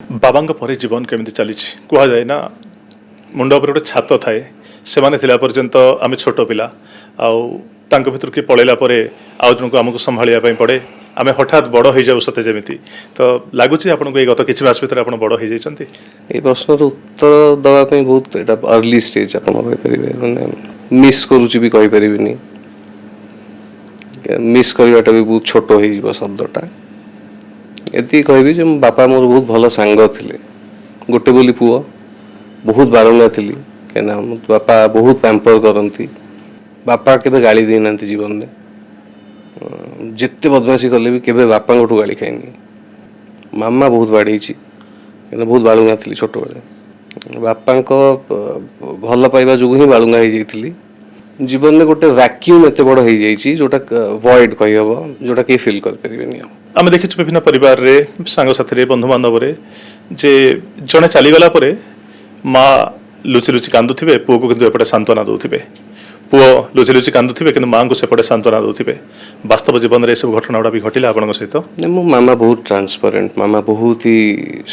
ବାବାଙ୍କ ପରେ ଜୀବନ କେମିତି ଚାଲିଛି? କୁହାଯାଏ ନା, ମୁଣ୍ଡ ଉପରେ ଗୋଟେ ଛାତ ଥାଏ। ସେମାନେ ଥିଲା ପର୍ଯ୍ୟନ୍ତ ଆମେ ଛୋଟ ପିଲା, ଆଉ ତାଙ୍କ ଭିତରୁ କିଏ ପଳେଇଲା ପରେ ଆଉ ଜଣକୁ ଆମକୁ ସମ୍ଭାଳିବା ପାଇଁ ପଡ଼େ। ଆମେ ହଠାତ୍ ବଡ଼ ହେଇଯାଉ ସତେ ଯେମିତି। ତ ଲାଗୁଛି ଆପଣଙ୍କୁ, ଏଇ ଗତ କିଛି ମାସ ଭିତରେ ଆପଣ ବଡ଼ ହେଇଯାଇଛନ୍ତି? ଏଇ ପ୍ରଶ୍ନର ଉତ୍ତର ଦେବା ପାଇଁ ବହୁତ ଏଇଟା ଅର୍ଲି ଷ୍ଟେଜ୍ ଆପଣ କହିପାରିବେ। ମାନେ ମିସ୍ କରୁଛି ବି କହିପାରିବିନି, ମିସ୍ କରିବାଟା ବି ବହୁତ ଛୋଟ ହେଇଯିବ ଶବ୍ଦଟା। ଏତିକି କହିବି ଯେ ମୋ ବାପା ମୋର ବହୁତ ଭଲ ସାଙ୍ଗ ଥିଲେ। ଗୋଟେ ବୋଲି ପୁଅ, ବହୁତ ବାଳୁଙ୍ଗା ଥିଲି, କାହିଁକିନା ମୋ ବାପା ବହୁତ ପ୍ୟାମ୍ପର କରନ୍ତି। ବାପା କେବେ ଗାଳି ଦେଇନାହାନ୍ତି ଜୀବନରେ। ଯେତେ ବଦମାସି କଲେ ବି କେବେ ବାପାଙ୍କଠୁ ଗାଳି ଖାଇନି। ମାମା ବହୁତ ବାଡ଼େଇଛି, କାହିଁକିନା ବହୁତ ବାଳୁଙ୍ଗା ଥିଲି ଛୋଟବେଳେ। ବାପାଙ୍କ ଭଲ ପାଇବା ଯୋଗୁଁ ହିଁ ବାଳୁଙ୍ଗା ହେଇଯାଇଥିଲି। ଜୀବନରେ ଗୋଟେ ଭ୍ୟାକ୍ୟୁମ୍ ଏତେ ବଡ଼ ହେଇଯାଇଛି, ଯୋଉଟା ଭଏଡ୍ କହିହବ, ଯୋଉଟା କେହି ଫିଲ୍ କରିପାରିବେନି ଆଉ। ଆମେ ଦେଖିଛୁ ବିଭିନ୍ନ ପରିବାରରେ, ସାଙ୍ଗସାଥିରେ, ବନ୍ଧୁବାନ୍ଧବରେ ଯେ ଜଣେ ଚାଲିଗଲା ପରେ ମା ଲୁଚି ଲୁଚି କାନ୍ଦୁଥିବେ, ପୁଅକୁ କିନ୍ତୁ ଏପଟେ ସାନ୍ତ୍ୱନା ଦେଉଥିବେ। ପୁଅ ଲୁଚି ଲୁଚି କାନ୍ଦୁଥିବେ, କିନ୍ତୁ ମାଆଙ୍କୁ ସେପଟେ ସାନ୍ତ୍ୱନା ଦେଉଥିବେ। ବାସ୍ତବ ଜୀବନରେ ଏସବୁ ଘଟଣା ଗୁଡ଼ା ବି ଘଟିଲା ଆପଣଙ୍କ ସହିତ? ନାଇଁ, ମୋ ମାମା ବହୁତ ଟ୍ରାନ୍ସପରେଣ୍ଟ। ମାମା ବହୁତ ହି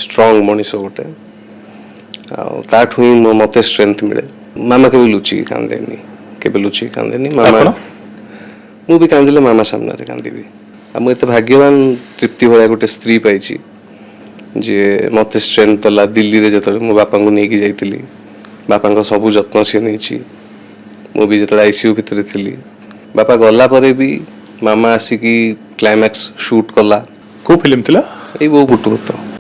ଷ୍ଟ୍ରଙ୍ଗ ମଣିଷ ଗୋଟେ, ଆଉ ତାଠୁ ହିଁ ମୋତେ ଷ୍ଟ୍ରେନ୍ଥ ମିଳେ। ମାମା କେବେ ଲୁଚିକି କାନ୍ଦେନି, କେବେ ଲୁଚିକି କାନ୍ଦେନି ମାମା। ଆପଣ? ମୁଁ ବି କାନ୍ଦିଲେ ମାମା ସାମ୍ନାରେ କାନ୍ଦିବି। ଆଉ ମୁଁ ଏତେ ଭାଗ୍ୟବାନ, ତୃପ୍ତି ଭଳିଆ ଗୋଟେ ସ୍ତ୍ରୀ ପାଇଛି, ଯିଏ ମୋତେ ଷ୍ଟ୍ରେନ୍ଥ ଦେଲା। ଦିଲ୍ଲୀରେ ଯେତେବେଳେ ମୋ ବାପାଙ୍କୁ ନେଇକି ଯାଇଥିଲି, ବାପାଙ୍କ ସବୁ ଯତ୍ନ ସିଏ ନେଇଛି। ମୁଁ ବି ଯେତେବେଳେ ଆଇସିୟୁ ଭିତରେ ଥିଲି, ବାପା ଗଲା ପରେ ବି ମାମା ଆସିକି କ୍ଲାଇମ୍ୟାକ୍ସ ସୁଟ୍ କଲା। କୋଉ ଫିଲ୍ମ ଥିଲା? ଏଇ ବୋଉ ବୁଟୁ ଭୂତ।